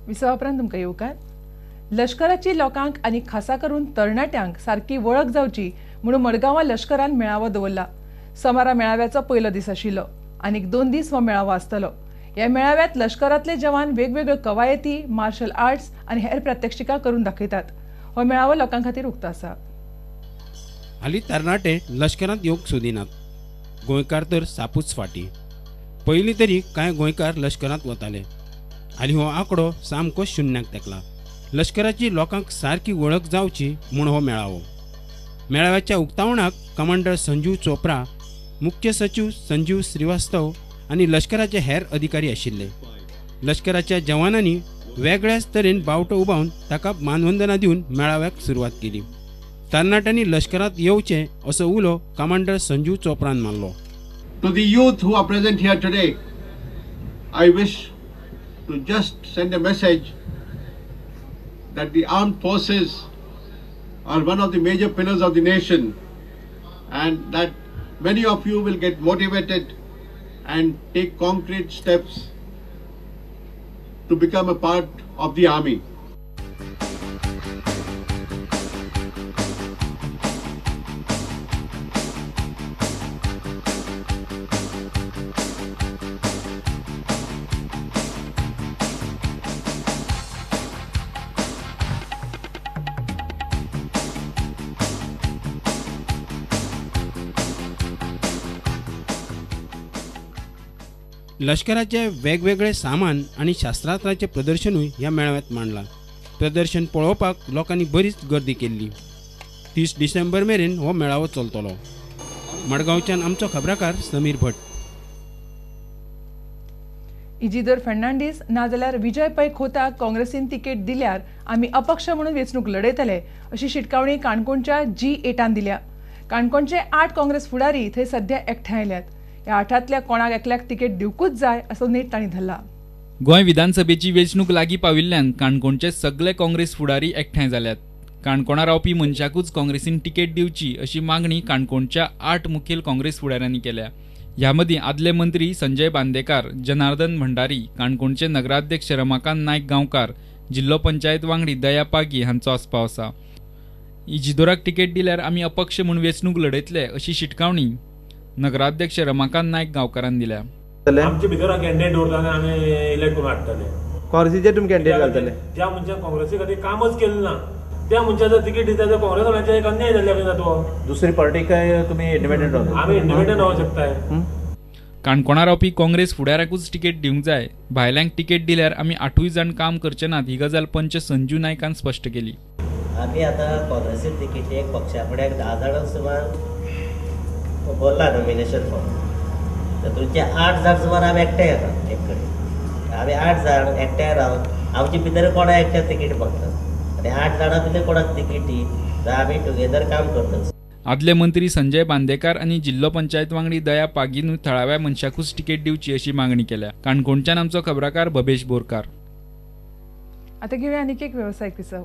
विसवा उपरांत तुमकां येवकार. लश्कराची लोकांक आनी खासा करून तरणाट्यांक सारकी वळख जावची म्हणून मडगांवां लश्करान मेळावो दवरला. सोमारा मेळाव्याचो पयलो दीस आशिल्लो. आनीक 2 दीस हो मेळावो आसतलो. ह्या मेळाव्यात लश्करांतले जवान वेगवेगळ्यो कवायती, मार्शल आर्ट्स आनी हेर प्रात्यक्षिकां करून दाखयतात. हो मेळावो लोकां खातीर उक्तो आसा. हालीं तरणाटे लश्करांत येवंक सोदिनात. गोंयकार तर सापूच फाटी. पयलीं तरी कांय गोंयकार लश्करांत वताले. हालीं हो आंकडो सामको शुन्याक तेंकला. लश्कराची लोकांक सारकी वळख जावची म्हूण हो मेळावो. मेळाव्याच्या उक्तावणाक कमांडर संजीव चोप्रा, मुख्य सचीव संजीव श्रीवास्तव आनी लश्कराचे हेर अधिकारी आशिल्ले. लश्कराच्या जवानांनी वेगळ्याच तरेन बावटो उबावन ताका मानवंदना दिवन मेळाव्याक सुरवात केली. तरणाट्यांनी लश्करांत येवचें असो उलो कमांडर संजीव चोप्रान मारलो. To the youth who are present here today, I wish to just send a message that the armed forces are one of the major pillars of the nation and that many of you will get motivated and take concrete steps to become a part of the army. लश्कराचे वेगवेगळे सामान आनी शास्त्रास्त्रांचें प्रदर्शनूय ह्या मेळाव्यात मांडलां. प्रदर्शन पळोवपाक लोकांनी बरीच गर्दी केल्ली. 30 डिसेंबर मेरेन हो मेळावो चलतलो. मडगांवच्यान आमचो खबराकार समीर भट. इजिदोर फर्नांडीस नाजाल्यार विजय पै खोताक काँग्रेसीन तिकेट दिल्यार आमी अपक्ष म्हणून वेंचणूक लढयतले अशी शिटकावणी काणकोणच्या G8 दिल्या. काणकोणचे 8 काँग्रेस फुडारी थंय सध्या एकठांय आयल्यात. ह्या 8तल्या कोणाक एकल्याक तिकेट दिवकूच जाय असो नेट तांणी धरला. गोंय विधानसभेची वेंचणूक लागीं पाविल्ल्यान काणकोणचे सगळे काँग्रेस फुडारी एकठांय जाल्यात. काणकोणा रावपी मनशाकूच काँग्रेसीन तिकेट दिवची अशी मागणी काणकोणच्या 8 मुखेल काँग्रेस फुडाऱ्यांनी केल्या. ह्या मदीं आदले मंत्री संजय बांदेकार, जनार्दन भंडारी, काणकोणचे नगराध्यक्ष रमाकांत नायक गांवकार, जिल्लो पंचायत वांगडी दया पागी हांचो आस्पाव आसा. इजिदोराक तिकेट दिल्यार आमी अपक्ष म्हूण वेंचणूक लढयतले अशी शिटकावणी नगराध्यक्ष रमाकांत नायक गांवकारान दिल्या. आमचे भितर कॅन्डिडेट दवरताले आमी इलेक्ट करून हाडटले. काँग्रेसीचे तुमी कॅन्डिडेट घालतले. ज्या मनशान काँग्रेसी खातीर कामच केलें ना त्या मनशाचो तिकीट दिता जाल्यार काँग्रेस एक अन्याय जाल्ल्या कडेन जाता. दुसरी पार्टी काय तुमी इंडिपेंडंट रावता? आमी इंडिपेंडंट रावंक शकताय. काणकोणा रावपी काँग्रेस फुडाऱ्याकूच तिकेट दिवंक जाय. भायल्यांक तिकेट दिल्यार आमी 8 जाण काम करचे नात ही गजाल पंच संजू नायकान स्पश्ट केली. आमी आतां काँग्रेसी तिकेटीक पक्षा फुड्याक 10 जाणां सुमार भरला नॉमिनेशन फॉर्म. तातूंतले 8 जाण सुमार आमी एकठांय येता एक कडेन. आमी 8 जाण एकठांय रावन आमचे भितर कोणा एकट्या तिकेट मागतात आनी 8 जाणां भितर कोणाक तिकेट दी जाल्यार आमी टुगेदर काम करतात. आदले मंत्री संजय बांदेकार आनी जिल्लो पंचायत वांगडी दया पागीनूय थळाव्या मनशाकूच तिकेट दिवची अशी मागणी केल्या. काणकोणच्यान आमचो खबराकार भवेश बोरकार. आतां घेवया आनीक एक वेवसायीक विसव.